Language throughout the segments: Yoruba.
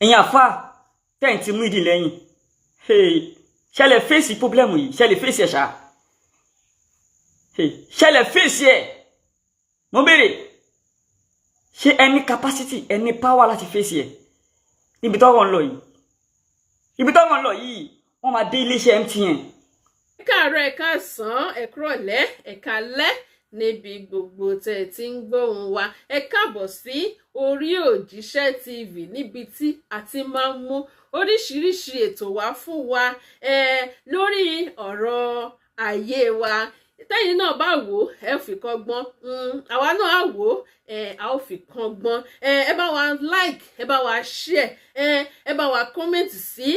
Ẹ̀yin àfa tẹ́ǹtì Muyideen lẹ́yìn, ṣẹlẹ̀ face problem yìí, ṣẹlẹ̀ face ẹ̀ ṣá, ṣẹlẹ̀ face ẹ̀. Mo béèrè, ṣé ẹ ní capacity, ẹ ní power láti face ẹ̀? Níbi tọ́rọ̀ ń lọ yìí, ibi tọ́rọ̀ ń lọ yìí, wọ́n máa dé iléeṣẹ́ MTN. Ẹ káàárọ̀, ẹ káàsán, ẹ kúrọ̀lẹ́, ẹ káalẹ́ níbi gbogbo tẹ́ ẹ ti ń gbóhùn wa. Ẹ káàbọ̀ sí orí Òjíṣẹ́ TV, níbi tí a ti máa ń mú oríṣiríṣi ètò wá fún wa lórí ọ̀rọ̀ ayé wa. Tẹ́yìn náà bá wò ó, ẹ fi kọ́gbọ́n. Àwa náà á wò ó, a ó fi kọ́gbọ́n. Ẹ bá wa like, ẹ bá wa share, ẹ bá wa comment sí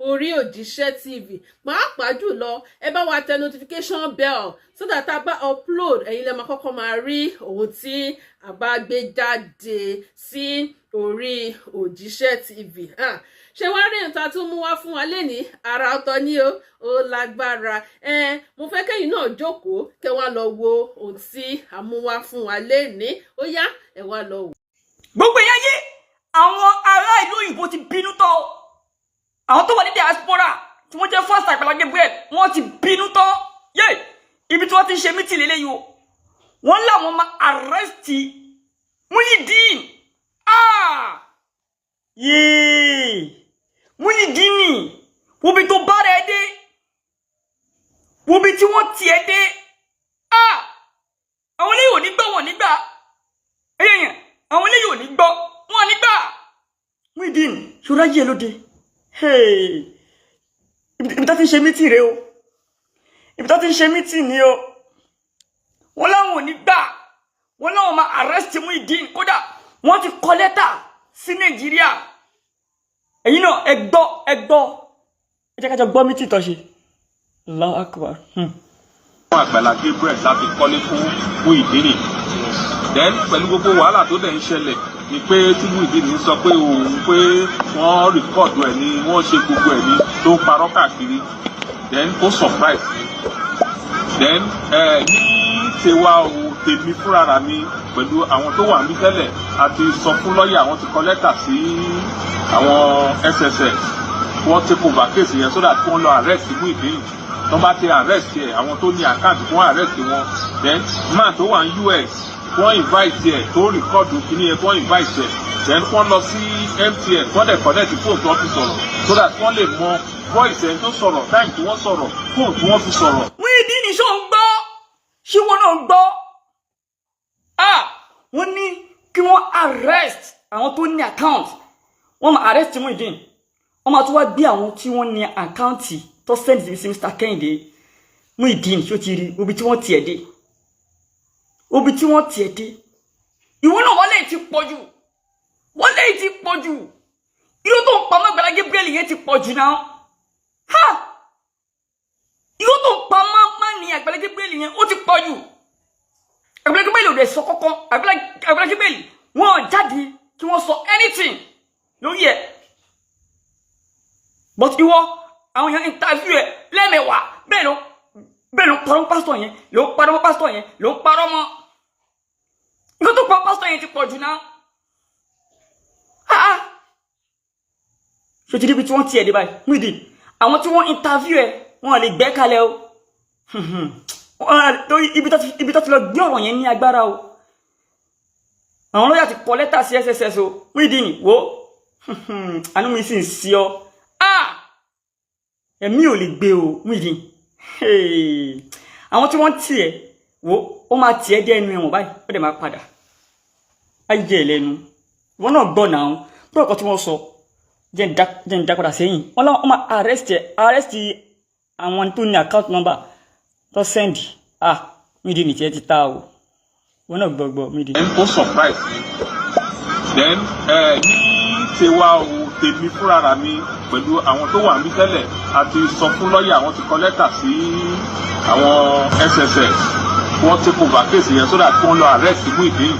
orí Òjíṣẹ́ TV. Pàápàá jùlọ, ẹ bá wa tẹ notification bell so that a bá upload, ẹ̀yin lè máa kọ́kọ́ máa rí ohun tí a bá gbé jáde sí orí Òjíṣẹ́ TV. Ṣé wàá rí nǹkan tó mú wá fún wa lénìí? Ara ọ̀tọ̀ ni o, ó lágbára. Mo fẹ́ kẹ́yìn náà jókòó, kẹ́ wá lọ wo ohun tí a mú wá fún wa lénìí. Ó yá, ẹ wá lọ wò. Gbogbo èèyàn yé, àwọn ará ìlú òyìnbó ti bínú tán. Àwọn tó wà ní diaspora tí wọ́n jẹ́ fans Àgbàlá Gabriel, wọ́n ti bínú tán. Yé, ibi tí wọ́n ti ń ṣe meeting lélẹ́yìí o. Wọ́n láwọn máa arrest Muyideen. Ah, yéé, Muyideen, wobi tó bá rẹ̀ dé, wobi tí wọ́n tiẹ̀ dé. Ah, àwọn eléyìí ò ní gbọ́, wọn nígbà ẹ̀yẹ̀yẹ̀. Àwọn eléyìí ò ní gbọ́, wọn nígbà. Muyideen, ṣọ́ra yìí lóde. Ibi tó ti ń ṣe meeting rèé o, ibi tó ti ń ṣe meeting ni o. Wọ́n láwọn ò ní gbà, wọ́n láwọn máa arrest Muyideen. Kódà wọ́n ti kọ lẹ́tà sí Nàìjíríà. Ẹ̀yin náà, ẹ gbọ́, ẹ gbọ́, ẹ jẹ́ ká jọ gbọ́ meeting tó ṣe. Allahu Akbar. Fún Àgbàlá Gabriel láti kọ́lé fún Muyideen. Then pẹ̀lú gbogbo wàhálà tó dẹ̀ ń ṣẹlẹ̀ ni pé tí Muyideen sọ pé òun pé wọ́n record ẹ̀ ni, wọ́n ṣe gbogbo ẹ̀ ni, tó ń parọ́ káàkiri, then ó surprise mi. Then ní tiwa o, tèmi fúnra mi pẹ̀lú àwọn tó wà níbí tẹ́lẹ̀, a ti sọ fún lọ́ọ̀yà, àwọn ti kọ lẹ́tà sí àwọn SSS, wọ́n take over case yẹn so that wọ́n lọ arrest Muyideen. Tó bá ti arrest ẹ̀, àwọn tó ní account, wọ́n arrest wọn. Then man tó wà ní US, wọ́n invite ẹ̀ tó record kìíní yẹn, wọ́n invite ẹ̀. Then wọ́n lọ sí MTN, wọ́n dẹ̀ connect phone tó fi sọ̀rọ̀ so that wọ́n lè mọ voice ẹ̀ tó sọ̀rọ̀, time tí wọ́n sọ̀rọ̀, phone tí wọ́n fi sọ̀rọ̀. Muyideen, ṣó ń gbọ́? Ṣé wọn náà ń gbọ́? Ah, wọ́n ní kí wọ́n arrest àwọn tó ní account. Wọ́n máa arrest Muyideen, wọ́n máa tún wá gbé àwọn tí wọ́n ní account tó send sí Mr. Kẹ́hìndé. Muyideen, ṣó ti rí ibi tí wọ́n tiẹ̀ dé? Ibi tí wọ́n tiẹ̀ dé, ìwọ náà, wọ́n lè ti pọ̀ jù, wọ́n lè ti pọ̀ jù. Irú tó ń pamọ́ Àgbàlá Gabriel yẹn ti pọ̀ jù náà. Ha, irú tó ń pamọ́ má ní Àgbàlá Gabriel yẹn, ó ti pọ̀ jù. Àgbàlá Gabriel ò lè sọ kọ́kọ́. Àgbàlá Gabriel, wọ́n jáde kí wọ́n sọ anything lórí ẹ̀, but ìwọ, àwọn èèyàn interview ẹ̀ lẹ́mẹ̀wàá, bẹ́ẹ̀ ló parọ́. Pásítọ̀ yẹn ló parọ́ mọ́, pásítọ̀ yẹn ló parọ́ mọ́. Nǹkan tó pa pásítọ̀ yẹn ti pọ̀ jù náà. Ah, ṣé o ti débi tí wọ́n tiẹ̀ dé báyìí? Muyideen, àwọn tí wọ́n interview ẹ̀, wọ́n lè gbẹ́ kalẹ̀ o, torí ibi tó ti lọ gbé ọ̀rọ̀ yẹn ní agbára o. Àwọn lọ́yà ti kọ lẹ́tà sí SSS o. Muyideen, wo, àánú mi sì ń sí ọ. Ah, ẹ̀mí ò lè gbé o. Muyideen, àwọn tí wọ́n tiẹ̀ wo, ó máa tiẹ̀ dé ẹnu ẹ̀wọ̀n báyìí, ó dẹ̀ máa padà á jẹ́ ẹ̀ lẹ́nu. Ìwọ náà gbọ́ náà, bí ọkọ̀ tí wọ́n sọ jẹ́ ń dá padà sẹ́yìn. Wọ́n láwọn máa arrest ẹ̀, arrest àwọn tó ní account number tó send. Ah, Muyideen, ní tiẹ̀ ti ta o. Ìwọ náà gbọ́, gbọ́, Muyideen. Then ó surprise mi. Then ní tiwa o, tèmi fúnra mi pẹ̀lú àwọn tó wà níbí tẹ́lẹ̀, a ti sọ fún lọ́ọ̀yà, àwọn ti kọ lẹ́tà sí àwọn SSS, wọ́n take over case yẹn so that wọ́n lọ arrest Muyideen.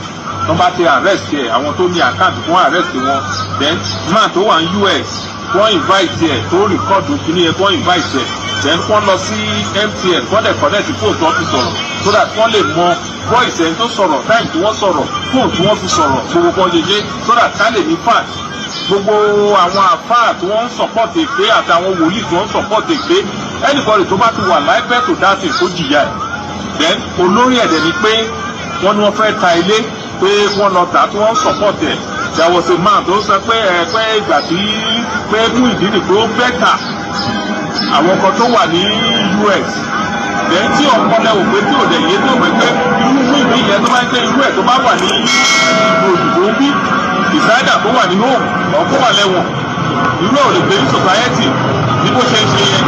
Tó bá ti arrest ẹ̀, àwọn tó ní account, wọ́n arrest wọn. Then man tó wà ní US, wọ́n invite ẹ̀ tó record kìíní yẹn, wọ́n invite ẹ̀. Then wọ́n lọ sí MTN, wọ́n dẹ̀ connect phone tó fi sọ̀rọ̀ so that wọ́n lè mọ voice ẹ̀ tó sọ̀rọ̀, time tí wọ́n sọ̀rọ̀, phone tí wọ́n fi sọ̀rọ̀, gbogbo kan ṣe so that ká lè ní fact. Gbogbo àwọn àfáà tí wọ́n ń support èké àtàwọn wòlíì tí wọ́n ń support èké, anybody tó bá ti wà láìpẹ́ tó dá sí kó jìyà ẹ̀. Then olórí ẹ̀dẹ̀ ni pé wọ́n ní wọ́n fẹ́ ta ilé, pé wọ́n lọ tà, tí wọ́n ń support ẹ̀. There was a man tó sọ pé ẹ pé ìgbà tí pé Muyideen pé ó better àwọn kan tó wà ní US. Then tí ọpọlọ ò pé, tí ò dẹ̀ yé, tó pé irú Muyideen yẹn, tó bá ń gbé irú ẹ̀, tó bá wà ní ìlú òyìnbó ń bí ìsáyédà, tó wà nínú ọkọ wà lẹ́wọ̀n, irú ẹ̀ ò lè gbé ní society ní bó ṣe ń ṣe yẹn,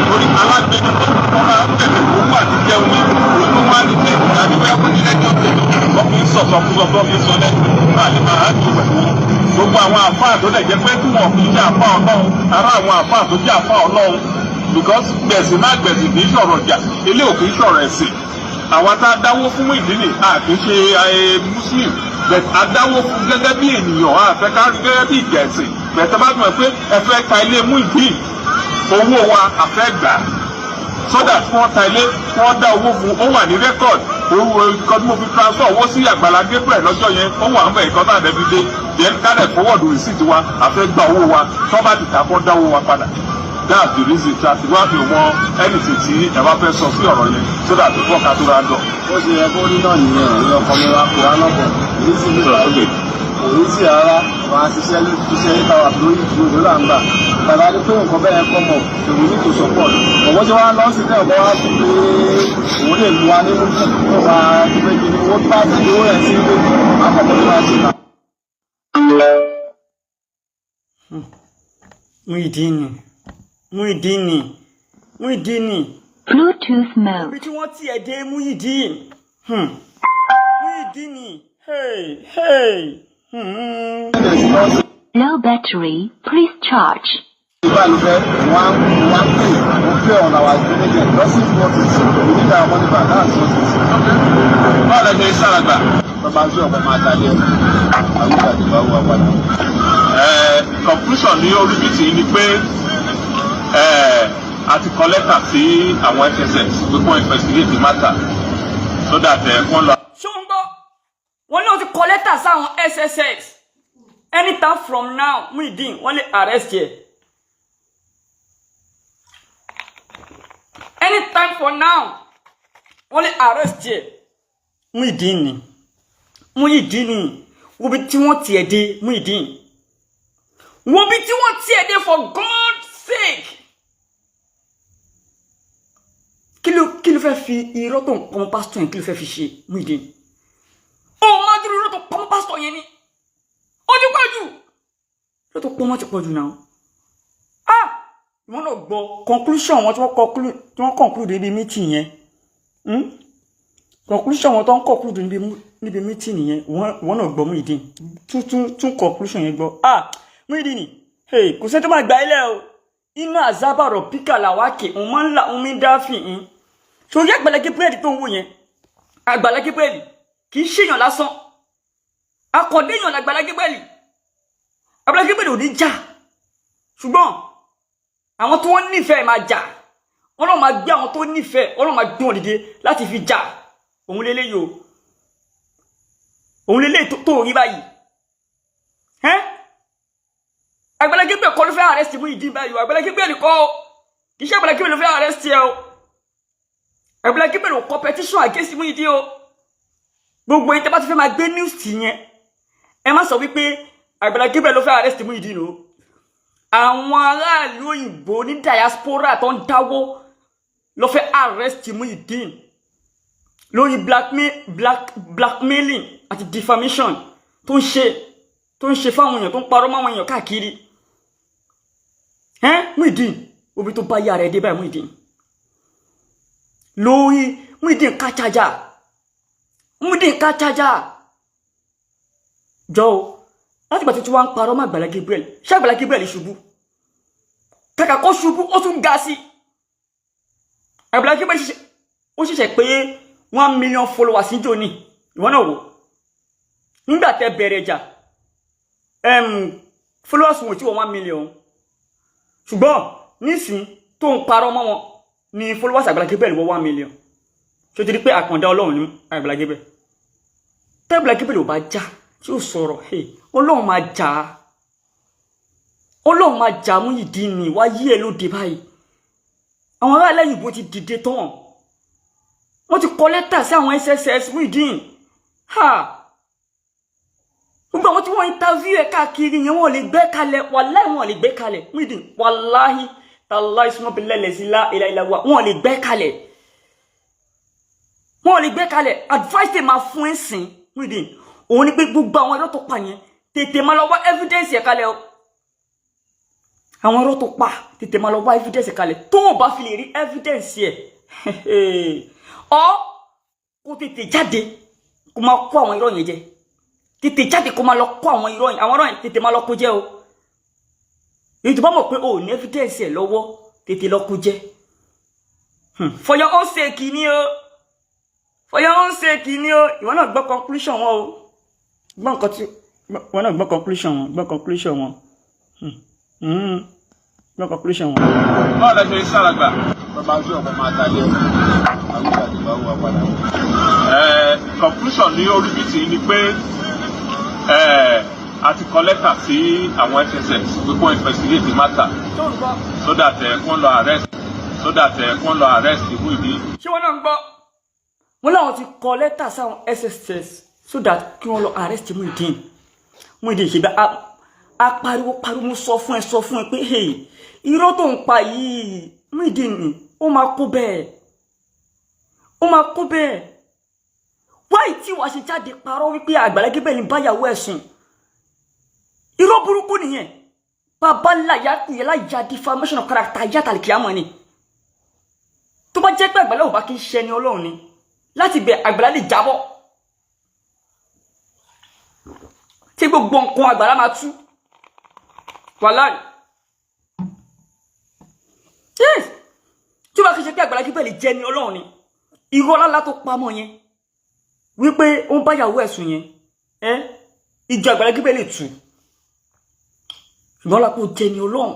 torí alágbèéní tó wọ́n máa ń bẹ̀rẹ̀ owó àti jẹun ní òun tó wá ní pé ìdájọ́ bóyá kò ní lẹ́jọ́ tèmi. Wọ́n fi ń sọ̀sọ̀ fún sọ, fi ń sọ lẹ́nu náà lè máa dùn pẹ̀lú wọn. Gbogbo àwọn àfáà tó lè jẹ́ pé tí wọ́n fi jẹ́ àfáà Ọlọ́run, ará àwọn àfáà tó jẹ́ àfáà Ọlọ́run, because gbẹ̀sìn má gbẹ̀sìn kì í sọ̀rọ̀ jà, ilé ò kì í sọ̀rọ̀ ẹ̀sìn. Àwa tá a dáwó fún Muyideen, a kì í ṣe Muslim, but a dáwó fún gẹ́gẹ́ bí ènìyàn, a fẹ́ ká rí gẹ́gẹ́ bí ìjà ẹ̀sìn. But tá a bá mọ̀ pé ẹ fẹ́ ta ilé Muyideen, owó wa a fẹ́ gbà á, so that wọ́n ta ilé, wọ́n dá owó fún. Ó wà ní record owó nǹkan tí mo fi transfer owó sí Àgbàlá Gabriel lọ́jọ́ yẹn, ó wà ń bẹ̀. Nǹkan tá a dẹ̀ fi dé, then ká dẹ̀ forward receipt wa. A fẹ́ gba owó wa. Tó bá ti tà, kó dá owó wa padà. That's the reason tí a ti wá fi mọ anything tí ẹ bá fẹ́ sọ sí ọ̀rọ̀ yẹn, so that before ká tó ra dọ̀. Ó ṣe yẹ kó rí náà nìyẹn. Ìwé ọkọ mi wá kó wá lọ́pọ̀ èyí sì ní kò rí sí rárá. Wọn á ṣiṣẹ́ iṣẹ́ 8 hours lórí ìdúró ló là ń gbà. Bàbá ní pé nǹkan bẹ́ẹ̀ kọ́ mọ̀, èmi ní kò support ọ̀wọ́ tí wọ́n á lọ sí náà bọ́ wá sí pé òun lè mú wa nínú kù tó máa ti pé kí ni owó tó bá tẹ̀lé owó rẹ̀ sí pé àkọ́kọ́ tó máa ṣe náà. Muyideen, Muyideen, Muyideen. Bluetooth mode. Ibi tí wọ́n tiẹ̀ dé, Muyideen, Muyideen, hey hey. Low battery, please charge. Ìbálòpẹ́ wọ́n wọ́n pè wọ́n pè on our agreement doesn't want it. We need our money back, that's what it is. Báwo lẹ ṣe ń sára gbà? Bàbá tí ọ̀pọ̀ máa dalẹ̀ àwọn ìgbàdì bá wà padà. Conclusion ní orí meeting ni pé a ti kọ lẹ́tà sí àwọn SSS pé kó investigate the matter so that wọ́n lọ. Ṣó ń gbọ́? Wọ́n ní wọ́n ti kọ lẹ́tà sáwọn SSS. Anytime from now, Muyideen, wọ́n lè arrest yẹ. Anytime for now, wọ́n lè arrest yẹ. Muyideen ni, Muyideen ni. Wo bí tí wọ́n tiẹ̀ dé, Muyideen, wo bí tí wọ́n tiẹ̀ dé, for God's sake. Kí ló fẹ́ fi irọ́ tó ń pọnmọ́ pásítọ̀ yẹn, kí ló fẹ́ fi ṣe, Muyideen? Ó máa dúró, irọ́ tó pọnmọ́ pásítọ̀ yẹn ni ó ti pọ̀ jù. Irọ́ tó pọnmọ́ ti pọ̀ jù náà. Ah, ìwọ náà gbọ́ conclusion wọn tí wọ́n conclude, tí wọ́n conclude níbi meeting yẹn, Conclusion wọn tó ń conclude níbi meeting yẹn, ìwọ náà gbọ́, Muyideen. Tún tún tún conclusion yẹn gbọ́. Ah, Muyideen ni, hey, kò sẹ́ni tó máa gbà ilẹ̀ o. Iná àzábàrọ̀ píkà làwákè òun máa ń là omi dáfì ń sórí. Àgbàlá Gabriel tó ń wò yẹn, Àgbàlá Gabriel kì í ṣèyàn lásán, akọ̀déyàn làgbàlá Gabriel. Àgbàlá Gabriel ò ní jà, ṣùgbọ́n àwọn tó wọ́n nífẹ̀ẹ́ máa jà. Ọlọ́run máa gbé àwọn tó nífẹ̀ẹ́, Ọlọ́run máa gbé wọn dìde láti fi jà. Òun lélẹ́yìí o, òun lélẹ́yìí tó rí báyìí ẹ́. Àgbàlá Gabriel kọ́ ló fẹ́ arrest Muyideen báyìí o. Àgbàlá Gabriel kọ́ o, kì í ṣe Àgbàlá Gabriel ló fẹ́ arrest ẹ o. Àgbàlá Gabriel ò kọ petition against Muyideen o. Gbogbo yín tẹ́ bá ti fẹ́ máa gbé news tì yẹn, ẹ má sọ wípé Àgbàlá Gabriel ló fẹ́ arrest Muyideen o. Àwọn aráàlú òyìnbó ní diaspora tó ń dáwó ló fẹ́ arrest Muyideen lórí blackmailing àti defamation tó ń ṣe fáwọn èèyàn, tó ń parọ́ máwọn èèyàn káàkiri. Ẹ́n, Muyideen, obi tó bá yára ẹ dé báyìí, Muyideen, lórí Muyideen kájájà, Muyideen kájájà jọ o. Láti gbà tó ti wá ń parọ́ mọ́ Àgbàlá Gabriel, ṣé Àgbàlá Gabriel ṣubú? Kàkà kó ṣubú, ó tún ga sí. Àgbàlá Gabriel ó ṣẹ̀ṣẹ̀ pé 1 million followers níjó ní. Ìwọ náà wò, nígbà tẹ́ bẹ̀rẹ̀ ìjà, followers wọn ò tí wọ́n 1 million, ṣùgbọ́n nísìn tó ń parọ́ mọ́ wọn ní followers Àgbàlá Gabriel wọ 1 million. Ṣé o ti rí pé àkàndá Ọlọ́run ní Àgbàlá Gabriel? Tẹ́ Àgbàlá Gabriel ò bá já tí ó sọ̀rọ̀, Ọlọ́run máa jà á. Ọlọ́run máa jà Muyideen ní wá yí ẹ lóde báyìí. Àwọn ará lẹ́yìnbó ti dìde tán, wọ́n ti kọ lẹ́tà sí àwọn SSS. Muyideen, ha, gbogbo àwọn tí wọ́n interview ẹ̀ káàkiri yẹn, wọ́n lè gbé kalẹ̀. Wàláhì, wọ́n lè gbé kalẹ̀. Muyideen, wàláhì tàláhì, summa billahi la ilaha illa huwa, wọ́n lè gbé kalẹ̀, wọ́n lè gbé kalẹ̀. Advice tè máa fún ẹ̀ sìn, Muyideen, òun ni pé gbogbo àwọn irọ́ tó pa yẹn, tètè máa lọ wá evidence yẹn kalẹ̀ o. Àwọn irọ́ tó pa, tètè máa lọ wá evidence yẹn kalẹ̀. Tó o bá fi lè rí evidence yẹn, ọ kó tètè jáde kó máa kó àwọn irọ́ yẹn jẹ. Tètè jáde kó máa lọ kó àwọn irọ́ yẹn, àwọn irọ́ yẹn, tètè máa lọ kó jẹ o. Èyí tó bá mọ̀ pé o ò ní evidence ẹ̀ lọ́wọ́, tètè lọ kó jẹ. For your own sake ni o, for your own sake ni o. Ìwọ náà gbọ́ conclusion wọn o, gbọ́ nǹkan tí ìwọ náà gbọ́, conclusion wọn, gbọ́ conclusion wọn. Gbọ́ conclusion wọn. Báwo lẹ ṣe ń ṣàlàgbà? Tó bá ń sọ̀rọ̀ kó máa talé àwọn ìgbà tó bá wà padà. Conclusion ní orí bìtì ni pé a ti kọ lẹ́tà sí àwọn SSS pé kó investigate the matter Tó ń gbọ́? so that kó lọ arrest, so that kó lọ arrest Muyideen. Ṣé wọn náà ń gbọ́? Wọn làwọn ti kọ lẹ́tà sáwọn SSS so that kí wọ́n lọ arrest Muyideen. Muyideen ṣe bá a pariwo pariwo, mo sọ fún ẹ, sọ fún ẹ pé, hey, irọ́ tó ń pa yìí, Muyideen ni ó máa kó bẹ́ẹ̀, ó máa kó bẹ́ẹ̀. Wáyé tí wàá ṣe jáde parọ́ wípé Àgbàlá Gabriel ní báyàwó ẹ̀ sùn, irọ́ burúkú nìyẹn. Bàbá ńlá yàrá ya defamation of character yàtàlì kìámọ̀ ni. Tó bá jẹ́ pé Àgbàlá ò bá kí ń ṣe ẹni Ọlọ́run ni, láti bẹ̀ Àgbàlá lè jábọ́ tí gbogbo nǹkan Àgbàlá máa tú. Wàláì, yes, tí ó bá kí ń ṣe pé Àgbàlá Gabriel lè jẹ́ ẹni Ọlọ́run ni, irọ́ lálá tó pamọ́ yẹn wípé ó ń báyàwó ẹ̀sùn yẹn, ẹ́ ìjọ Àgbàlá Gabriel lè tú. Ṣùgbọ́n lápò jẹ́ ẹni Ọlọ́run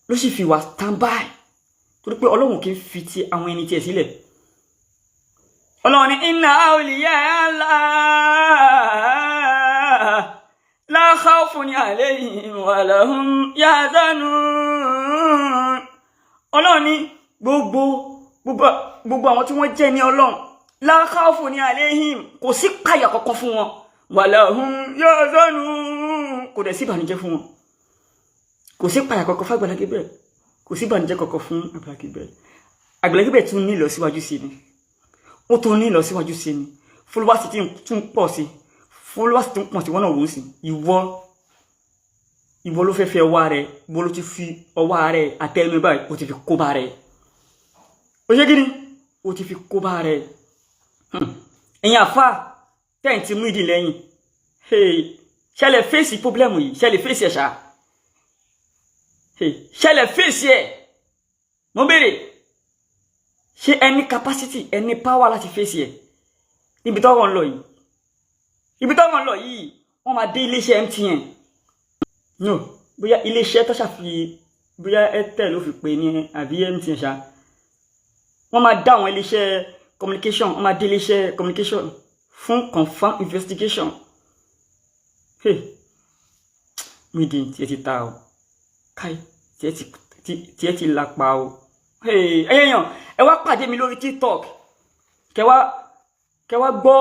ló sì fi wà stand by, torí pé Ọlọ́run kì í fi ti àwọn ẹni tiẹ̀ sílẹ̀. Ọlọ́run ní inna awliya Allah la khawfun alayhim wa lahum yahzanun. Ọlọ́run ní gbogbo gbogbo gbogbo àwọn tí wọ́n jẹ́ ní Ọlọ́run, la khawfun alayhim, kò sí pàyà kankan fún wọn, wa lahum yahzanun, kò dẹ̀ sí ìbànújẹ́ fún wọn. Kò sí pàyà kankan fún Àgbàlá Gabriel, kò sí ìbànújẹ́ kankan fún Àgbàlá Gabriel. Àgbàlá Gabriel tún ní ìlọsíwájú sí ni, ó tún ní ìlọsíwájú sí ni. Followers ti tún pọ̀ sí, followers tún pọ̀ sí. Wọ́n náà wò ó sí. Ìwọ, ìwọ ló fẹ́ fẹ́ ọwọ́ rẹ, ìwọ ló ti fi ọwọ́ rẹ àtẹnu báyìí, ó ti fi kó bá rẹ. Ó ṣe kí ni? Ó ti fi kó bá rẹ. Ẹ̀yin àfa tẹ́ǹtì Muyideen lẹ́yìn, ṣẹlẹ̀ fèsì problem yìí, ṣẹlẹ̀ fèsì ẹ̀ ṣá, ṣẹlẹ̀ fèsì ẹ̀. Mo béèrè, ṣé ẹ ní capacity, ẹ ní power láti fèsì ẹ̀ níbi tọ́rọ̀ ń lọ yìí? Ibi tọ́rọ̀ ń lọ yìí, wọ́n máa dé iléeṣẹ́ MTN, no, bóyá iléeṣẹ́ tó ṣàfi, bóyá Airtel ló fi pè ní àbí MTN ṣá. Wọ́n máa dá àwọn iléeṣẹ́ communication, wọ́n máa dé iléeṣẹ́ communication fún confirm investigation. Hey, Muyideen, tiẹ̀ ti ta o. Káì, tiẹ̀ ti lapa o. Hey, ẹ̀yin èèyàn, ẹ wá pàdé mi lórí TikTok, kẹ wá gbọ́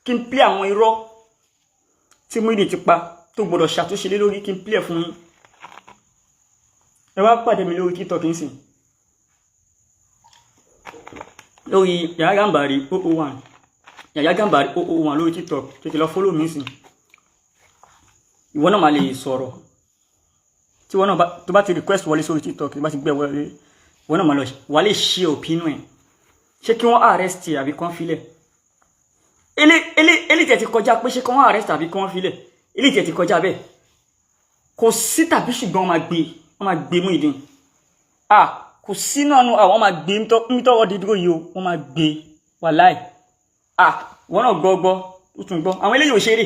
kí n play àwọn irọ́ tí Muyideen ti pa tó gbọdọ̀ ṣàtúnṣe lé lórí, kí n play ẹ̀ fún yín. Ẹ wá pàdé mi lórí TikTok nísìn, lórí Yàyà Gàmbàrí 001, Yàyà Gàmbàrí 001 lórí TikTok. Tètè lọ follow mi sìn. Ìwọ náà máa lè sọ̀rọ̀ tí wọ́n náà tó bá ti request wọlé sórí TikTok, tó bá ti gbé wọlé, ìwọ náà máa lọ wà lè ṣe opinion ẹ̀. Ṣé kí wọ́n arrest ẹ̀ àbí kán filẹ̀? Elé tẹ̀ ti kọjá pé ṣé kí wọ́n arrest àbí kí wọ́n filẹ̀. Elé tẹ̀ ti kọjá bẹ́ẹ̀. Kò sí tàbí ṣùgbọ́n, wọ́n máa gbé Muyideen. Ah, kò sí náà nu àwọn máa gbé nítọ́wọ́ dídúró yìí o, wọ́n máa gbé, wàláì. Ah, wọ́n náà gbọ́ gbọ́, ó tún gbọ́. Àwọn eléyìí ò ṣeré,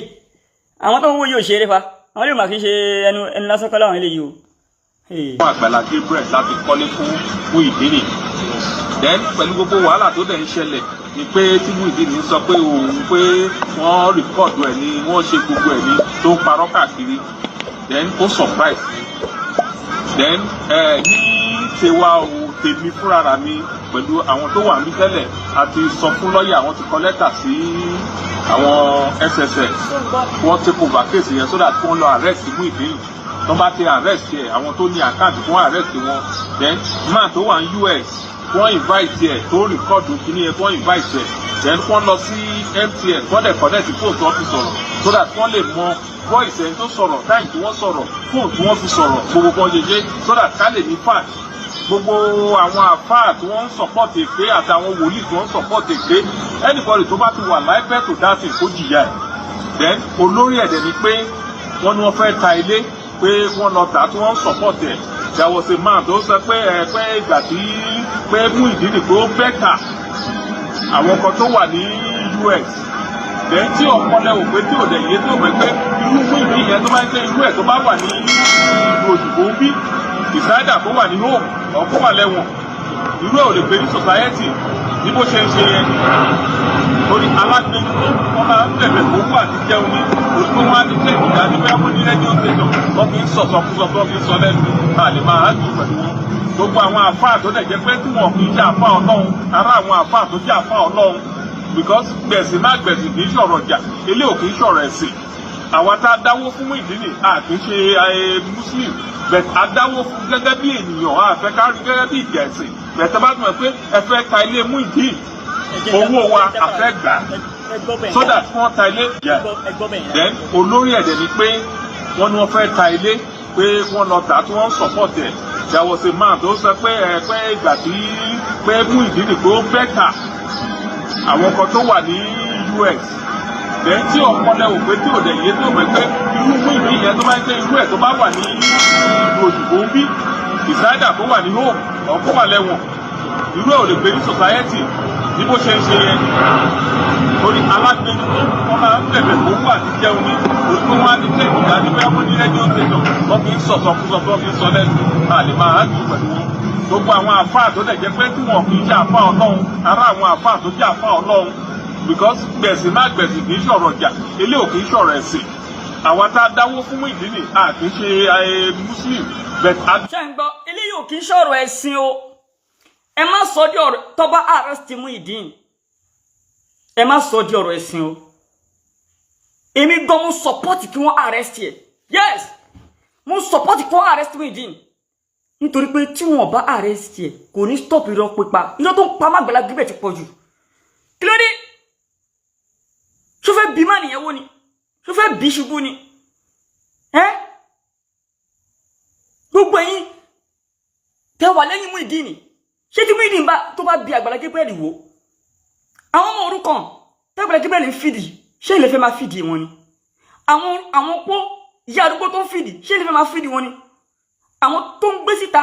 àwọn tó ń wò yìí ò ṣeré fa. Àwọn eléyìí mà kì í ṣe ẹnu ẹnu lásán kọ́ láwọn eléyìí o. Hey. Fún Àgbàlá Gabriel láti kọ́lé fún Muyideen. Then pẹ̀lú gbogbo wàhálà tó dẹ̀ ń ṣẹlẹ̀ ni pé tí Muyideen sọ pé òun pé wọ́n record ẹ̀ ni, wọ́n ṣe gbogbo ẹ̀ ni, tó ń parọ́ káàkiri, then ó surprise mi. Then ní tiwa o, tèmi fúnra mi pẹ̀lú àwọn tó wà ní tẹ́lẹ̀ àti sọ fún lọ́ọ̀yà, àwọn ti kọ lẹ́tà sí àwọn SSS, wọ́n take over case yẹn so that wọ́n lọ arrest Muyideen. Tó bá ti arrest ẹ̀, àwọn tó ní account, wọ́n arrest wọn. Then man tó wà ní US, wọ́n invite ẹ̀ tó record kìíní yẹn, wọ́n invite ẹ̀. Then wọ́n lọ sí MTN, wọ́n dẹ̀ connect phone tó fi sọ̀rọ̀ so that wọ́n lè mọ voice ẹni tó sọ̀rọ̀, time tí wọ́n sọ̀rọ̀, phone tí wọ́n fi sọ̀rọ̀, gbogbo kan ṣe ṣe so that ká lè ní fact. Gbogbo àwọn àfáà tí wọ́n ń support èké àtàwọn wòlíì tí wọ́n ń support èké, anybody tó bá ti wà liable to that thing, kó jìyà ẹ̀. Then olórí ẹ̀dẹ̀ ni pé wọ́n ní wọ́n fẹ́ ta ilé, pé wọ́n lọ tà, tí wọ́n ń support ẹ̀. There was a man tó sọ pé ẹ pé ìgbà tí pé Muyideen pé ó better àwọn kan tó wà ní US. Then tí ọpọlọ ò pé, tí ò dẹ̀ yé, tó mọ̀ pé irú Muyideen yẹn, tó bá ń gbé irú ẹ̀, tó bá wà ní ìlú òyìnbó ń bí ìsáyédà, kó wà ní home ọ̀ kó wà lẹ́wọ̀n, irú ẹ̀ ò lè gbé ní society ní bó ṣe ń ṣe yẹn, torí alágbèéní wọ́n máa ń bẹ̀bẹ̀ kó wà ní jẹun ní, torí pé wọ́n á ní tẹ̀ ìdá ní bẹ́ẹ̀, wọ́n ní radio station wọ́n fi ń sọ̀sọ̀kúsọ tó fi ń sọ lẹ́nu, a lè máa dùn pẹ̀lú wọn. Gbogbo àwọn àfáà tó dẹ̀ jẹ́ pé tí wọn kì í ṣe àfáà Ọlọ́run, ará àwọn àfáà tó jẹ́ àfáà Ọlọ́run, because gbẹ̀sìn má gbẹ̀sìn kì í ṣọ̀rọ̀ jà, ilé ò kì í ṣọ̀rọ̀ ẹ̀sìn. Àwa tá a dáwó fún Muyideen, a kì í ṣe Muslim, but a dáwó fún gẹ́gẹ́ bí ènìyàn, a fẹ́ ká rí gẹ́gẹ́ bí ìjà ẹ̀sìn. But a bá tún mọ̀ pé ẹ fẹ́ ta ilé Muyideen, owó wa a fẹ́ gbà so that wọ́n ta ilé. Then olórí ẹ̀dẹ̀ ni pé wọ́n ní wọ́n fẹ́ ta ilé, pé wọ́n lọ tà, tí wọ́n ń support ẹ̀. There was a man tó sọ pé ẹ pé ìgbà tí pé Muyideen pé ó better àwọn kan tó wà ní US. Then tí ọpọlọ ò pé, tí ò dẹ̀ yé, tó mọ̀ pé irú Muyideen yẹn, tó bá ń gbé irú ẹ̀, tó bá wà ní ìlú òyìnbó ń bí ìsáyédà, kó wà ní home ọ̀ kó wà lẹ́wọ̀n, irú ẹ̀ ò lè gbé ní society ní bó ṣe ń ṣe yẹn, torí alágbèéní wọ́n máa ń bẹ̀bẹ̀ kó wà ní jẹun ní, torí pé wọ́n á ní tẹ̀ ìdá ní bẹ́ẹ̀, wọ́n ní radio station wọ́n fi ń sọ̀sọ̀kúsọ tó fi ń sọ lẹ́nu, a lè máa dùn pẹ̀lú wọn. Gbogbo àwọn àfáà tó dẹ̀ jẹ́ pé tí wọn kì í ṣe àfáà Ọlọ́run, ará àwọn àfáà tó jẹ́ àfáà Ọlọ́run, because gbẹ̀sìn má gbẹ̀sìn kì í ṣọ̀rọ̀ jà, ilé ò kì í ṣọ̀rọ̀ ẹ̀sìn. Àwa tá a dáwó fún Muyideen, a kì í ṣe Muslim, but a. Ṣé ń gbọ́? Eléyìí ò kì í ṣọ̀rọ̀ ẹ̀sìn o. Ẹ má sọ di ọ̀rọ̀. Tó bá arrest Muyideen, ẹ má sọ di ọ̀rọ̀ ẹ̀sìn o. Èmi gan, mo support kí wọ́n arrest ẹ̀. Yes, mo support kí wọ́n arrest Muyideen, nítorí pé tí wọ́n bá arrest ẹ̀, kò ní stop irọ́ pípa. Irọ́ tó ń pa má Àgbàlá Gabriel ti pọ̀ jù. Kí ló dé? Ṣó fẹ́ bí má nìyẹn wó ni? Ṣó fẹ́ bí ṣubú ni? Ẹ́ gbogbo ẹ̀yin tẹ́ wà lẹ́yìn Muyideen, ṣé tí Muyideen bá tó bá bí Àgbàlá Gabriel wò, àwọn ọmọ òrukàn tí Àgbàlá Gabriel ń fìdí, ṣé ilẹ̀ fẹ́ máa fìdí wọn ni? Àwọn pọ́ ìyá àdúgbò tó ń fìdí, ṣé ilẹ̀ fẹ́ máa fìdí wọn ni? Àwọn tó ń gbé síta,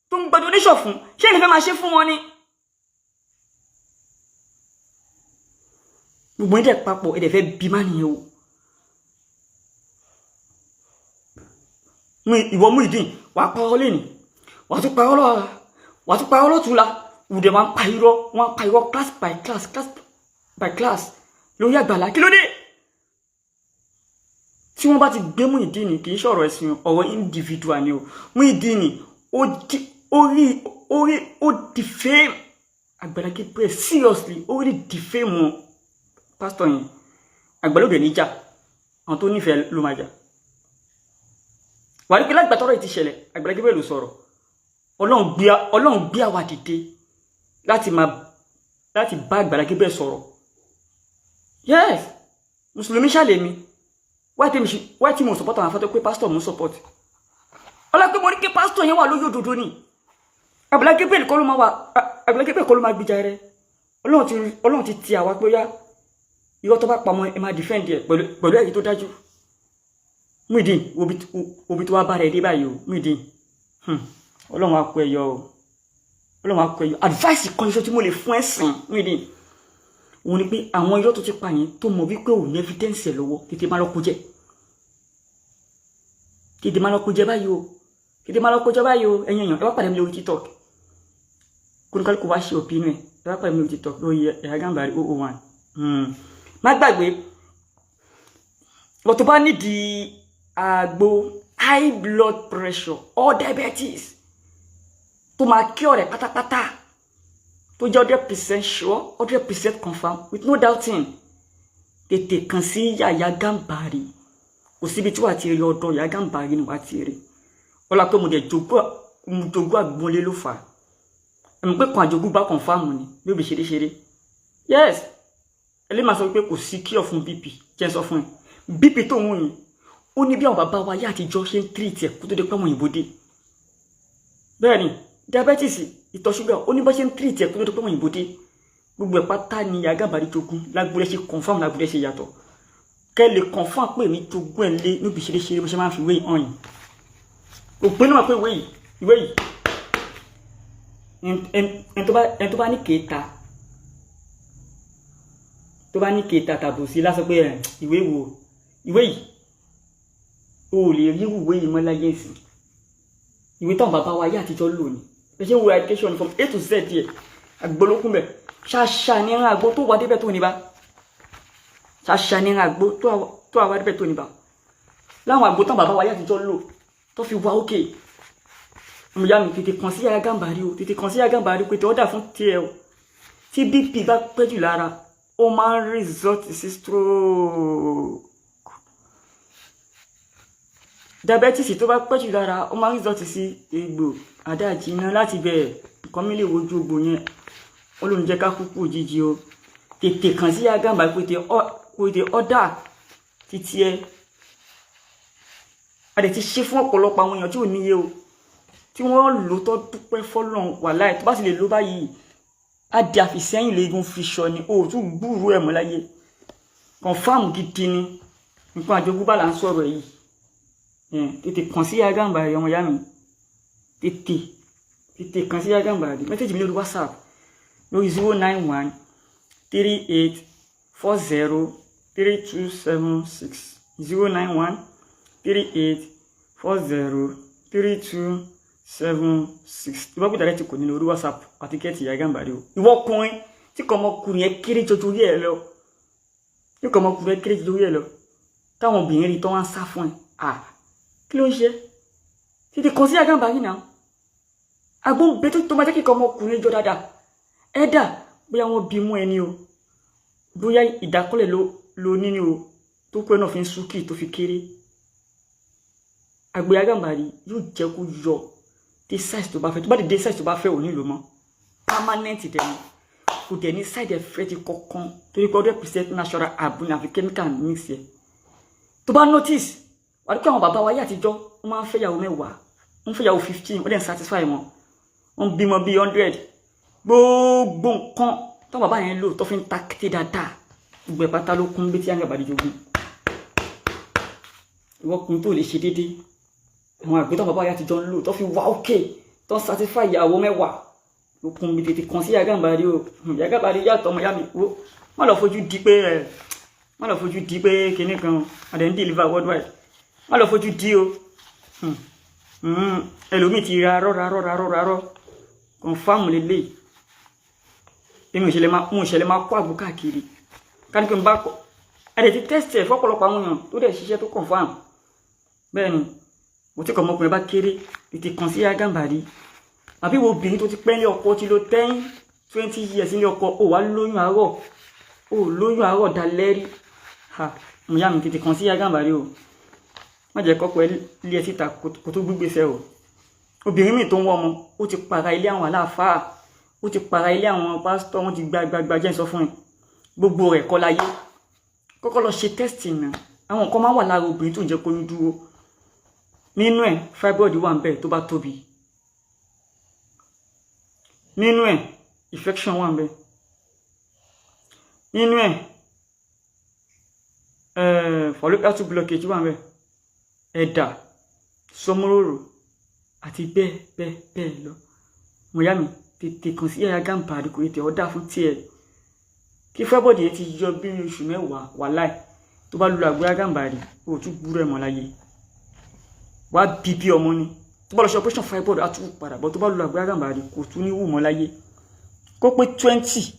tó ń gba donation fún, ṣé ilẹ̀ fẹ́ máa ṣe fún wọn ni? Gbogbo yín dẹ̀ papọ̀, ẹ̀ dẹ̀ fẹ́ bí má nìyẹn o. Ìwọ Muyideen, wàá pa ọ lẹ́nu, wàá tún pa ọ lọ́la, wàá tún pa ọ lọ́túnla. Wùdẹ̀ máa ń pa irọ́, wọ́n á pa irọ́ class by class, class by class lórí Àgbàlá. Kí ló dé? Tí wọ́n bá ti gbé Muyideen, kì í ṣọ̀rọ̀ ẹ̀sìn, ọ̀rọ̀ individual ni o. Muyideen ó rí ó rí ó defame Àgbàlá Gabriel seriously, ó rí defame wọn, pásítọ̀ yẹn. Àgbàlá òde níjà, àwọn tó nífẹ̀ẹ́ ló máa jà. Wàá rí pé lágbà tọ́rọ̀ yìí ti ṣẹlẹ̀, Àgbàlá Gabriel ló sọ̀rọ̀. Ọlọ́run gbé àwa dìde láti máa láti bá Àgbàlá Gabriel sọ̀rọ̀. Yes, mùsùlùmí ṣàlẹ̀ mi. Wáyé tí mo support àwọn afẹ́tọ́ pé pásítọ̀ mo support ọlọ́pẹ́, mo ní kí pásítọ̀ yẹn wà lórí òdodo ni. Àgbàlá Gabriel kọ́ ló máa wà, Àgbàlá Gabriel kọ́ ló máa gbìjà rẹ. Ọlọ́run ti ti àwa pé yá, irọ́ tó bá pamọ́, ẹ máa defend ẹ pẹ̀lú ẹ̀rí tó dájú. Muyideen, obi tó wá bá rẹ̀ dé báyìí o. Muyideen, Ọlọ́run á kó ẹ yọ o, Ọlọ́run á kó ẹ yọ. Advice kan ṣoṣo tí mo lè fún ẹ sìn, Muyideen, òun ni pé àwọn irọ́ tó ti pa yẹn, tó mọ̀ wípé ò ní evidence ẹ̀ lọ́wọ́, tètè má lọ kó jẹ, tètè má lọ kó jẹ báyìí o, tètè má lọ kó jẹ báyìí o. Ẹ̀yin èèyàn, ẹ wá pàdé mi lórí TikTok. Kò Kóníkálukú wá ṣe opinion ẹ̀. Ẹ wá pàdé mi lórí TikTok lórí Yahya Gambari 001. Má gbàgbé, wọ́n tó bá nídìí àgbo high blood pressure or diabetes tó máa cure rẹ̀ pátápátá, tó jẹ́ 100% sure, 100% confirm with no doubting, tètè kàn sí Yahya Gambari. Kò síbi tí wàá ti rí, ọ̀dọ̀ Yahya Gambari ni wàá ti rí. Ọlá pé mo dẹ̀ jogún àgbọ̀nlé ló fà á. Ẹ̀mí pé kan àjogún bá confirm ni bí òbí ṣeré ṣeré. Yes, ẹlẹ́ máa sọ pé kò sí cure fún BP. Jẹ́ ń sọ fún ẹ, BP tó ń wù yín, ó ní bí àwọn bàbá wa yá àtijọ́ ṣe ń treat ẹ̀ kó tó dé pé àwọn òyìnbó dé. Bẹ́ẹ̀ ni diabetes, ìtọ̀ ṣúgà, ó ní bá ṣe ń treat ẹ̀ kó tó dé pé àwọn òyìnbó dé. Gbogbo ẹ̀ pátá ni Yahya Gambari jogún. Lágbóyè ṣe confirm, lágbóyè ṣe yàtọ̀. Kẹ́ lè confirm pé mi jogún ẹ̀ lé níbi ṣeré ṣeré, bó ṣe máa ń fi ìwé hàn yìí. Òpin náà pé ìwé yìí, ìwé yìí, ẹni tó bá ní kéta, tó bá ní kéta tàbùsí lásán pé ìwé wo ìwé yìí, o ò lè rí ìwé yìí mọ́ láyé ìsìn. Ìwé táwọn bàbá wa ayé àtijọ́ lò ní ẹ ṣe ń wo education from A to Z yẹ àgbọ̀lókùn bẹ̀. Ṣàṣà ní ẹran àgbo tó wà débẹ̀ tó ní bá, ṣàṣà ní ẹran àgbo tó wà débẹ̀ tó ní bá. Láwọn àgbo táwọn bàbá wa ayé àtijọ́ lò tó fi wá òkè. Ọmọ ìyá mi, tètè kàn sí Yahya Gambari o, tètè kàn sí Yahya Gambari pé tètè ọ̀dà fún tiẹ̀ o. Tí BP bá pẹ́ jù lára, ó máa ń result sí stroke. Diabetes tó bá pẹ́ jù lára, ó máa ń result sí egbò àdáàjìnà. Láti bẹ̀rẹ̀ nǹkan mi lè wojú egbò yẹn, ó lóun jẹ́ ká kúkú òjijì o. Tètè kàn sí Yahya Gambari pé tètè ọ̀dà títí ẹ. A lè ti ṣe fún ọ̀pọ̀lọpọ̀ àwọn èèyàn tí ò níye o, tí wọ́n lò tó dúpẹ́ fọ́lọ́run. Wàláì, tó bá sì lè lò báyìí, á di àfìsẹ́yìn léegun fi sọ ni o ò tún gbúrú ẹ̀ mọ́ láyé. Confirm gidi ni, nǹkan àjogúnbá là ń sọ̀rọ̀ yìí. Tètè kàn sí Yahya Gambari, ọmọ ìyá mi, tètè tètè kàn sí Yahya Gambari. Message mi lórí WhatsApp lórí 09138403276, 09138403276. Tí wọ́n gbé direct kò ní lórí WhatsApp àti kẹ́ẹ̀tì Yahya Gambari o. Ìwọ ọkùnrin tí kò ọmọkùnrin yẹn kéré jọjọ orí ẹ lọ, tí kò ọmọkùnrin yẹn kéré jọjọ orí ẹ lọ, táwọn obìnrin rí tó wá ń sá fún ẹ, à kí ló ń ṣe? Tètè kàn sí Yahya Gambari náà. Agbóǹbẹ tó máa jẹ́ kíkọ́ ọmọkùnrin jọ dáadáa. Ẹ̀dà bóyá wọ́n bí mú ẹni o, bóyá ìdákọ́lẹ̀ ló ní ni o, tó kú ẹ náà fi ń súnkì tó fi kéré, àgbo Yahya Gambari yóò jẹ́ kó yọ dé size tó bá fẹ́. Tó bá dé size tó bá fẹ́, ò nílò mọ́. Permanent dẹ̀ ni, kò dẹ̀ ní side effect kankan, torí pé 100% natural herb ní àfi chemical mix yẹ. Tó bá notice, wà á rí pé àwọn bàbá wa ayé àtijọ́, wọ́n máa ń fẹ́yàwó 10, wọ́n ń fẹ́yàwó 15, wọ́n dẹ̀ ń satisfy wọn, wọ́n bímọ bíi 100. Gbogbo nǹkan tó bàbá yẹn lò tó fi ń ta kété dáadáa, gbogbo ẹ̀ pátá ló kún bí tí Yahya Gambari jogún. Ìwọ́kùnrin tó lè ṣe déédéé, àwọn àgbẹ̀ tó bàbá yẹn àtijọ́ ń lò tó fi wá òkè, tó ń satisfy ìyàwó 10 ló kún bí. Tètè kàn sí Yahya Gambari o. Yahya Gambari yàtọ̀. Ọmọ ìyá mi, wo, má lọ fojú di pé ẹ, má lọ fojú di pé kinní kan àdé ń deliver worldwide. Má lọ fojú di o. Ẹlòmíì ti ra rọ́ ra rọ́ ra rọ́ ra rọ́. Confirm lélẹ̀. Èmi ò ṣẹlẹ̀ máa ń ṣẹlẹ̀ máa kó àgbo káàkiri káni pé n bá kọ ẹ dẹ̀ ti test ẹ̀ fọ́pọ̀lọpọ̀ àwọn èèyàn tó dẹ̀ ṣiṣẹ́ tó confirm. Bẹ́ẹ̀ ni mo ti kọ̀. Ọmọkùnrin bá kéré, tètè kàn sí Yahya Gambari. Àbí wo obìnrin tó ti pẹ́ ní ọkọ, tí lò 10, 20 years ní ọkọ, ó wá lóyún àárọ̀, ó lóyún àárọ̀ dalẹ́ rí, ha, mo yá mi, tètè kàn sí Yahya Gambari o. Má jẹ́ kọ́kọ́ ẹ lé ẹ síta kó tó gbígbèsè o. Obìnrin míì tó ń wọ́ ọmọ, ó ti para ilé àwọn aláàfáà, ó ti para ilé àwọn pásítọ̀, wọ́n ti gba gbagba. Jẹ́ ń sọ fún ẹ, gbogbo rẹ̀ kọ́ láyé. Kọ́kọ́ lọ ṣe test náà. Àwọn nǹkan máa ń wà lára obìnrin tó ń jẹ́ kóyún dúró. Nínú ẹ̀, fibroid wà ń bẹ̀ tó bá tóbi. Nínú ẹ̀, infection wà ń bẹ̀. Nínú ẹ̀, fallopian tube blockage wà ń bẹ̀, ẹ̀dà sọmúròrò àti bẹ́ẹ̀ bẹ́ẹ̀ bẹ́ẹ̀ lọ. Mo yá mi, tètè kàn sí Yahya Gambari kò tètè ọ̀dà fún tiẹ̀. Kí fibroid yẹn ti yọ bí oṣù 10, wàláì, tó bá lu àgbo Yahya Gambari, o tún gbúrò ẹ̀ mọ́ láyé. Wàá bí bí ọmọ ni. Tó bá lọ ṣe operation fibroid, á tún padà bọ́. Tó bá lu àgbo Yahya Gambari, kò tún ní wù mọ́ láyé. Kó pé 20,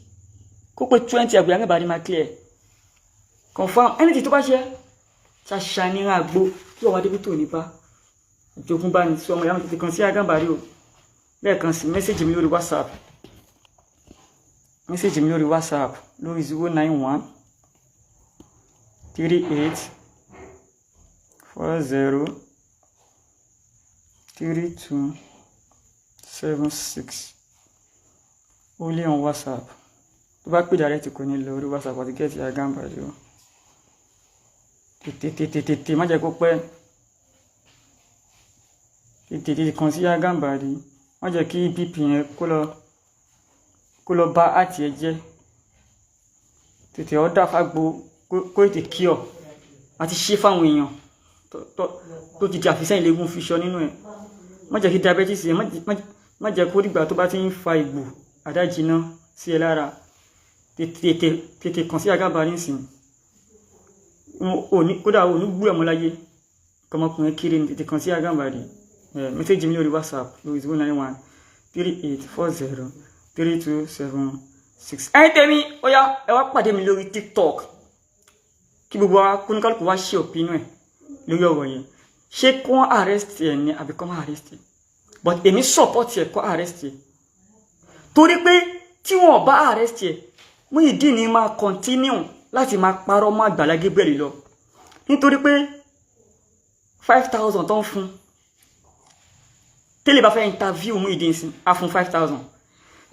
kó pé 20, Àgbàlá Gàmbàrí máa clear. Confirm. Anything tó bá ṣe ṣàṣà ní àgbo tí wọ́n wá débi tó ní bá ìjogún bá ní sí. Ọmọ ìyá mi, tètè kàn sí Gàmbàrí o. Lẹ́ẹ̀kan sí, message mi lórí WhatsApp, message mi lórí WhatsApp lórí 09138403276, only on WhatsApp. Tó bá pè direct, kò ní lọ. Orí WhatsApp àti get Gàmbàrí o. Tètè, tètè, tètè, má jẹ́ kó pẹ́. Tètè, tètè kàn sí Gàmbàrí. Má jẹ́ kí BP yẹn kó lọ bá àti ẹ jẹ́. Tètè ọ̀dà fàgbo kó tètè kí ọ àti ṣe fáwọn èèyàn tó ti di àfisẹ́yìn léegun fi sọ nínú ẹ̀. Má jẹ́ kí diabetes yẹn, má jẹ́ kó dìgbà tó bá ti ń fa ìgbò àdájiná sí ẹ lára. Tètè, tètè kàn sí Gàmbàrí nísìnyí. Kódà ò ní gbúrẹ̀ mọ́ láyé kọmọkùnrin kiri ní. Tètè kàn sí Gàmbàrí. Message mi lórí WhatsApp lórí 09138403276. Ẹ̀yin tèmi, ó yá, ẹ wá pàdé mi lórí TikTok, kí gbogbo wa, kóníkálùkù wá ṣe opinion ẹ̀ lórí ọ̀rọ̀ yẹn. Ṣé kó arrest ẹ̀ ní àbí kó má arrest ẹ̀? But èmi support ẹ̀, kó arrest ẹ̀, torí pé tí wọn bá arrest ẹ̀, Muyideen ní máa continue láti máa parọ́ mọ́ Àgbàlá Gabriel lọ, nítorí pé 5,000 tó ń fún tẹ́lẹ̀, bá fẹ́ interview Muyideen sí, á fún 5,000.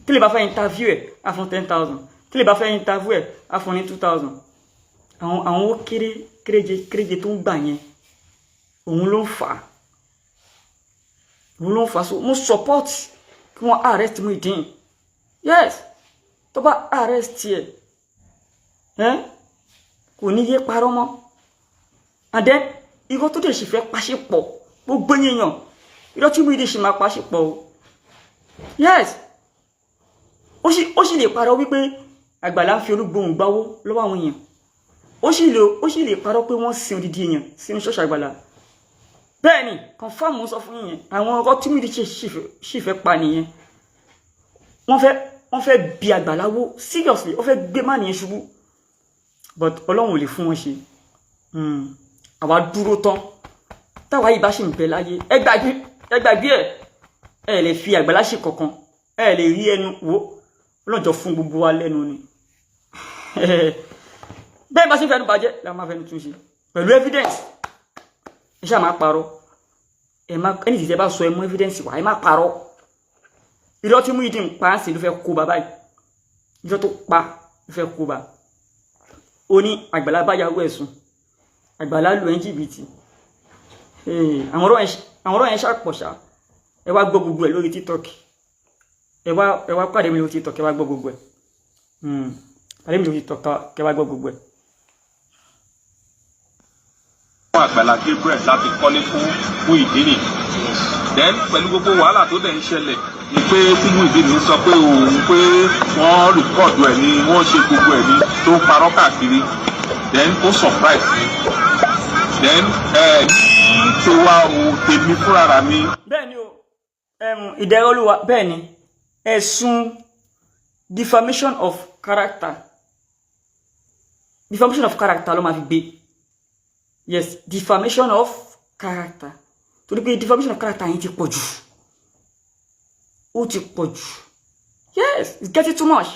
Tẹ́lẹ̀ bá fẹ́ interview ẹ̀, á fún 10,000. Tẹ́lẹ̀ bá fẹ́ interview ẹ̀, á fún ní 2,000. Àwọn owó kéré kéréje kéréje tó ń gbà yẹn, òun ló ń fà á, òun ló ń fà á. So mo support kí wọ́n arrest Muyideen. Yes, tó bá arrest ẹ̀ ẹ́, kò ní yé parọ́ mọ́. And then irọ́ tó dẹ̀ sì fẹ́ paṣípọ̀, gbogbo èèyàn, irọ́ tí Muyideen sì máa paṣípọ̀ o. Yes, ó sì lè parọ́ wípé Àgbàlá ń fi olúgbòhùn gbáwó lọ́wọ́ àwọn èèyàn. Ó sì lè parọ́ pé wọ́n sin odidi èèyàn sínú ṣọ́ọ̀ṣì Àgbàlá. Bẹ́ẹ̀ ni, confirm sọ fún yín. Àwọn ọkọ tí Muyideen sì fẹ́ pa nìyẹn. Wọ́n fẹ́ bí Àgbàlá wó seriously. Wọ́n fẹ́ gbé má nìyẹn ṣubú, but Ọlọ́run ò lè fún wọn ṣe. Àwa dúró tán. Táwa yìí bá ṣì ń bẹ láyé, ẹ gbàgbé, ẹ gbàgbé ẹ. Ẹ lè fi Àgbàlá ṣe kankan, ẹ lè rí ẹnu wo. Ọlọ́jọ́ fún gbogbo wa lẹ́nu ni. Bẹ́ẹ̀ bá ṣe fẹ́nu bàjẹ́ la máa fẹ́nu tún ṣe pẹ̀lú evidence. Ẹ ṣáà máa parọ́, ẹ má ẹni tí ẹ bá sọ, ẹ mú evidence wá. Ẹ má parọ́. Irọ́ tí Muyideen pa á sì ló fẹ́ kó bá báyìí. Irọ́ tó pa ló fẹ́ kó bá. Ó ní Àgbàlá báyàwó ẹ̀sùn, Àgbàlá lù ẹ́ jìbìtì. Àwọn ọ̀rọ̀ yẹn ṣàpọ̀ṣà. Ẹ wá gbọ́ gbogbo ẹ̀ lórí TikTok. Ẹ wá pàdé mi lórí TikTok, ẹ wá gbọ́ gbogbo ẹ̀. Pàdé mi lórí TikTok, kẹ wá gbọ́ gbogbo ẹ̀. Fún Àgbàlá Gabriel láti kọ́lé fún Muyideen. Then pẹ̀lú gbogbo wàhálà tó dẹ̀ ń ṣẹlẹ̀ ni pé tí Muyideen sọ pé òun pé wọ́n record ẹ̀ ni, wọ́n ṣe gbogbo ẹ̀ ni, tó ń parọ́ káàkiri. Then ó surprise mi. Then ẹ ní tiwa o, tèmi fúnra mi. Bẹ́ẹ̀ ni o, ìdẹ̀rẹ̀ olúwa. Bẹ́ẹ̀ ni, ẹ̀sùn defamation of character, defamation of character ló máa fi gbé. Yes, defamation of character, torí pé defamation of character yẹn ti pọ̀ jù, ó ti pọ̀ jù. Yes, it's getting too much.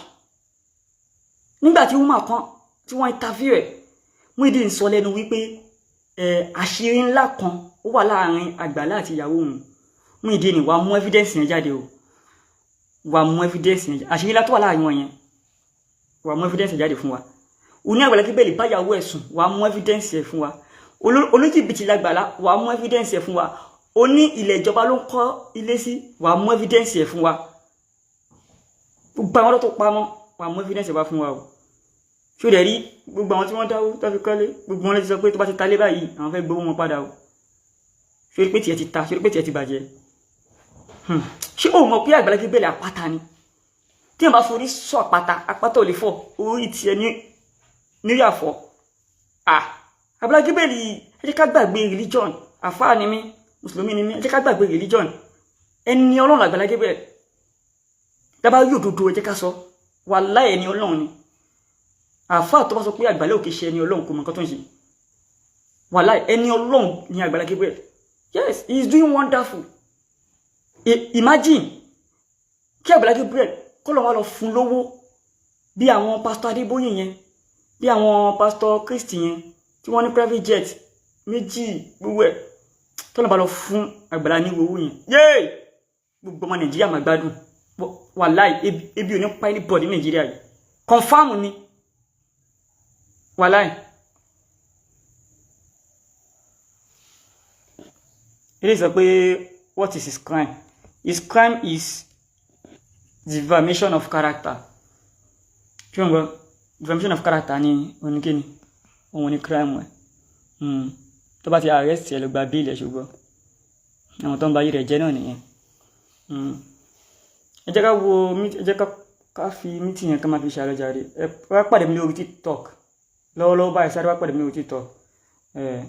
Nígbà tí woman kan tí wọ́n interview ẹ̀, Muyideen sọ lẹ́nu wípé àṣírí ńlá kan ó wà láàrin Àgbàlá àti ìyàwó òun. Muyideen wàá mú evidence yẹn jáde o, wàá mú evidence yẹn. Àṣírí ńlá tó wà láàrin wọn yẹn, wàá mú evidence yẹn jáde fún wa. Oní Àgbàlá Gabriel báyàwó ẹ̀ sùn, wàá mú evidence yẹn fún wa. Olójìbìtì lágbàlá, wàá mú evidence yẹn fún wa. Oní ilẹ̀ ìjọba ló ń kọ́ ilé sí, wàá mú evidence yẹn fún wa. Gbogbo àwọn ọlọ́ tó pamọ́, wàá mú evidence yẹn wá fún wa o. Ṣó dẹ̀ rí gbogbo àwọn tí wọ́n dáwó tó fi kọ́lé, gbogbo wọn lè ti sọ pé tó bá ti talé báyìí, àwọn fẹ́ gbowó wọn padà o. Ṣó rí pé tiẹ̀ ti ta? Ṣó rí pé tiẹ̀ ti bàjẹ́? Ṣé o mọ̀ pé Àgbàlá Gabriel àpáta ni? Tí wọ́n bá forí sọ àpáta, àpáta ò lè fọ́. Orí tiẹ̀ ní nírí àfọ́. Ah, Àgbàlá Gabriel, ẹ jẹ́ ká gbàgbé religion. Àfáà ni mí, mùsùlùmí ni mí. Ẹ jẹ́ ká gbàgbé religion. Ẹni Ọlọ́run Àgbàlá Gabriel. Dábàá yóò dodo, ẹ jẹ́ ká sọ, wàláhì, ẹni Ọlọ́run ni. Àáfàá tó bá sọ pé Àgbàlá ò kì í ṣe ẹni Ọlọ́run, kò mọ nǹkan tó ń ṣe. Wàláhì, ẹni Ọlọ́run ni Àgbàlá Gabriel. Yes, he is doing wonderful. Imagine kí Àgbàlá Gabriel kọ́ lọ́wọ́ lọ fún lówó bí àwọn Pásítọ̀ Adébóyè yẹn, bí àwọn Pásítọ̀ Kristi yẹn tí wọ́n ní private jet méjì, gbogbo ẹ̀ tọ́lọ́ bá lọ fún Àgbàlá ní owó yẹn, yéè, gbogbo ọmọ Nàìjíríà máa gbádùn. Wàláì, ebi ò ní pa anybody ní Nàìjíríà yìí. Confirm ni, wàláì. Ilé sọ pé, what is his crime? His crime is defamation of character. Kí wọ́n gbọ́, defamation of character ni oníkéni òun ní crime ẹ̀. Tó bá ti arrest ẹ, lọ gba bail ẹ̀. Ṣùgbọ́n àwọn tó ń ba ayé rẹ̀ jẹ́ náà nìyẹn. Ẹ jẹ́ ká wo, ẹ jẹ́ ká fi meeting yẹn ká máa fi ṣàlọ́jàre. Ẹ wá pàdé mi lórí TikTok lọ́wọ́lọ́wọ́ báyìí. Sáré wá pàdé mi lórí TikTok. Ẹ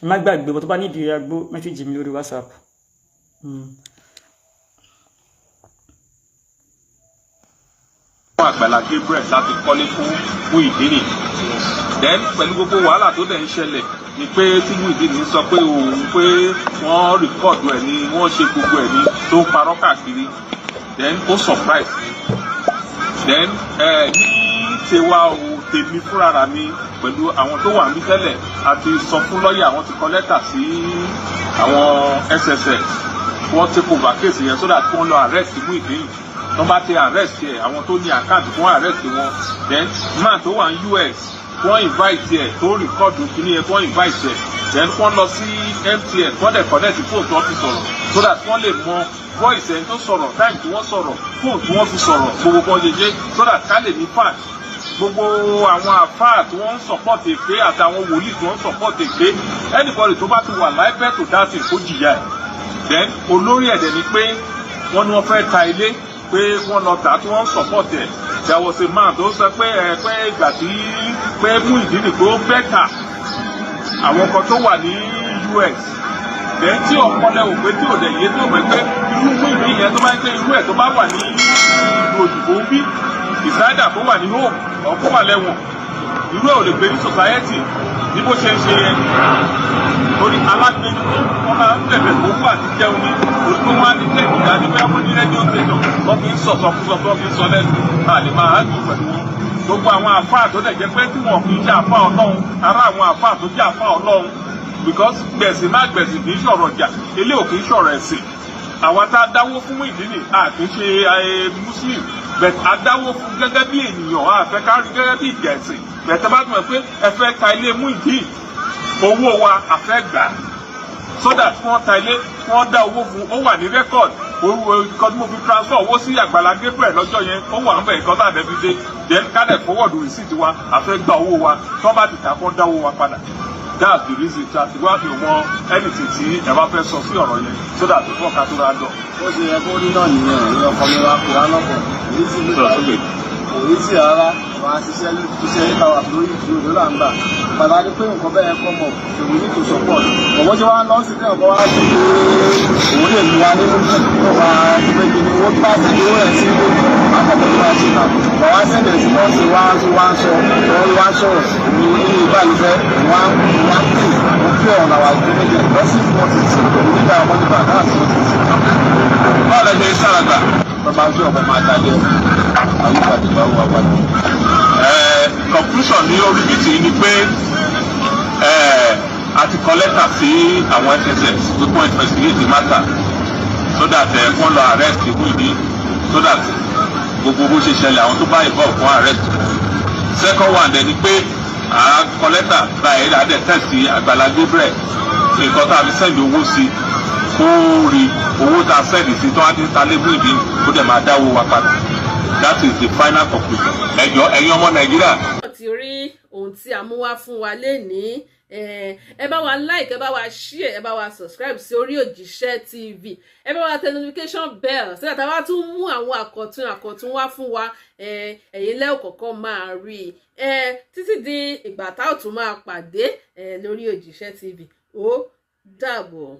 má gbàgbé bó tó bá nídìí agbó, message mi lórí WhatsApp. Fún Àgbàlá Gabriel láti kọ́lé fún Muyideen. Then pẹ̀lú gbogbo wàhálà tó dẹ̀ ń ṣẹlẹ̀ ni pé tí Muyideen sọ pé òun pé wọ́n record ẹ̀ ni, wọ́n ṣe gbogbo ẹ̀ ni, tó ń parọ́ káàkiri, then ó surprise mi. Then ẹ ní tiwa o, tèmi fúnra mi pẹ̀lú àwọn tó wà níbí tẹ́lẹ̀ àti sọ fún lọ́ọ̀yà, àwọn ti kọ lẹ́tà sí àwọn SSS, wọ́n take over case yẹn so that wọ́n lọ arrest Muyideen. Tó bá ti arrest ẹ̀, àwọn tó ní account, fún arrest wọn. Then man tó wà ní US, wọ́n invite ẹ̀ tó record kìíní yẹn, wọ́n invite ẹ̀. Then wọ́n lọ sí MTN, wọ́n dẹ̀ connect phone tó fi sọ̀rọ̀ so that wọ́n lè mọ voice ẹni tó sọ̀rọ̀, time tí wọ́n sọ̀rọ̀, phone tí wọ́n fi sọ̀rọ̀, gbogbo kan ṣe ṣe so that ká lè ní fact. Gbogbo àwọn àfáà tí wọ́n ń support èké àtàwọn wòlíì tí wọ́n ń support èké, anybody tó bá ti wà liable to that thing, kó jìyà ẹ̀. Then olórí ẹ̀dẹ̀ ni pé wọ́n ní wọ́n fẹ́ ta ilé, pé wọ́n lọ tà á, tí wọ́n ń support ẹ̀. There was a man tó sọ pé ẹ pé ìgbà tí pé Muyideen pé ó better àwọn kan tó wà ní US. Then tí ọpọlọ ò pé, tí ò dẹ̀ yé, tí ò mọ̀ pé irú Muyideen yẹn, tó bá ń pé irú ẹ̀ tó bá wà ní ìlú òyìnbó ń bí ìsáyédà, tó wà ní home ọkọ wà lẹ́wọ̀n, irú ẹ̀ ò lè gbé ní society ní bó ṣe ń ṣe yẹn, torí alágbèéní tó wọ́n máa ń bẹ̀bẹ̀ kó wà ní jẹun ní, torí pé wọ́n á ní tẹ̀kì dání, bóyá wọ́n ní radio station wọ́n fi ń sọ̀sọ̀kúsọ tó fi ń sọ lẹ́nu, a lè máa dùn pẹ̀lú wọn. Gbogbo àwọn àfáà tó dẹ̀ jẹ́ pé tí wọn kì í ṣe àfáà Ọlọ́run, ará àwọn àfáà tó jẹ́ àfáà Ọlọ́run, because gbẹ̀sìn má gbẹ̀sìn kì í ṣọ̀rọ̀ jà, ilé ò kì í ṣọ̀rọ̀ ẹ̀sìn. Àwa tá a dáwó fún Muyideen, a kì í ṣe Muslim, but a dáwó fún gẹ́gẹ́ bí ènìyàn, a fẹ́ ká rí gẹ́gẹ́ bí ìjà ẹ̀sìn. But ẹ bá tún mọ̀ pé ẹ fẹ́ ta ilé Muyideen, owó wa a fẹ́ gbà á so that wọ́n ta ilé, wọ́n dá owó fún. Ó wà ní record owó nǹkan tí mo fi transfer owó sí Àgbàlá Gabriel lọ́jọ́ yẹn, ó wà ń bẹ̀. Nǹkan tá a dẹ̀ fi dé, then ká dẹ̀ forward receipt wa. A fẹ́ gba owó wa. Tí wọ́n bá ti tà, kó dá owó wa padà. That's the reason tí a ti wá fi mọ anything tí ẹ bá fẹ́ sọ sí ọ̀rọ̀ yẹn so that before ká tó ra dọ̀. Bó ṣe yẹ kó rí náà nìyẹn. Ní ọkọ mi wá kó wá lọ́kọ̀ èyí sì ní Sọ̀rọ̀ sókè. Kò rí sí rárá. Wọ́n á ṣiṣẹ́ iṣẹ́ 8 hours lórí ìdúró ló là ń gbà. Bàbá ní pé nǹkan bẹ́ẹ̀ kọ́ mọ̀ we need to support. Ọ̀wọ́ ṣe wá ń lọ sí pé ọ̀kọ́ wá sí pé òun lè mú wa nínú tó wá pé kí ni owó bá sí owó ẹ̀ sí ilé àkọ́kọ́ tó wá sí náà. Bàbá sẹ̀dẹ̀ sí lọ́sí wá sí wá ń sọ wọ́n wá sọ̀rọ̀ ní ní ìbálòfẹ́ wá wá pè ó pè ọ̀nà àwọn ìgbẹ́mẹ̀jẹ̀ lọ́sí fún ọtí we need our money back, that's what it is. Báwo lẹ ṣe sára gbà? Bàbá tí ọ̀pọ̀ máa dalẹ̀ àyípadà bá wà wájú. Conclusion ní orí meeting ni pé a ti kọ lẹ́tà sí àwọn SSS pé kó investigate the matter so that wọ́n lọ arrest Muyideen, so that gbogbo bó ṣe ṣẹlẹ̀, àwọn tó bá involve, fún arrest. Second one dẹ̀ ni pé à ń kọ lẹ́tà báyìí, à dẹ̀ text Àgbàlá Gabriel nǹkan tá a fi send owó sí, kó rí owó tá a send sí tó wá ti ń ta lé Muyideen, kó dẹ̀ máa dáwó wa padà. That is the final conclusion. Ẹ jọ̀ọ́, ẹ̀yin ọmọ Nàìjíríà. Wọ́n ti rí ohun tí a mú wá fún wa lénìí. Ẹ bá wa like, ẹ bá wa share, ẹ bá wa subscribe sí orí Òjíṣẹ́ TV, ẹ bá wa tẹ notification bell sígbà tá a bá tún mú àwọn àkọ̀tun àkọ̀tun wá fún wa, ẹ̀yin lẹ́ẹ̀ kọ̀ọ̀kan máa rí i. Títí di ìgbà tá ò tún máa pàdé lórí Òjíṣẹ́ TV, ó dàbọ̀.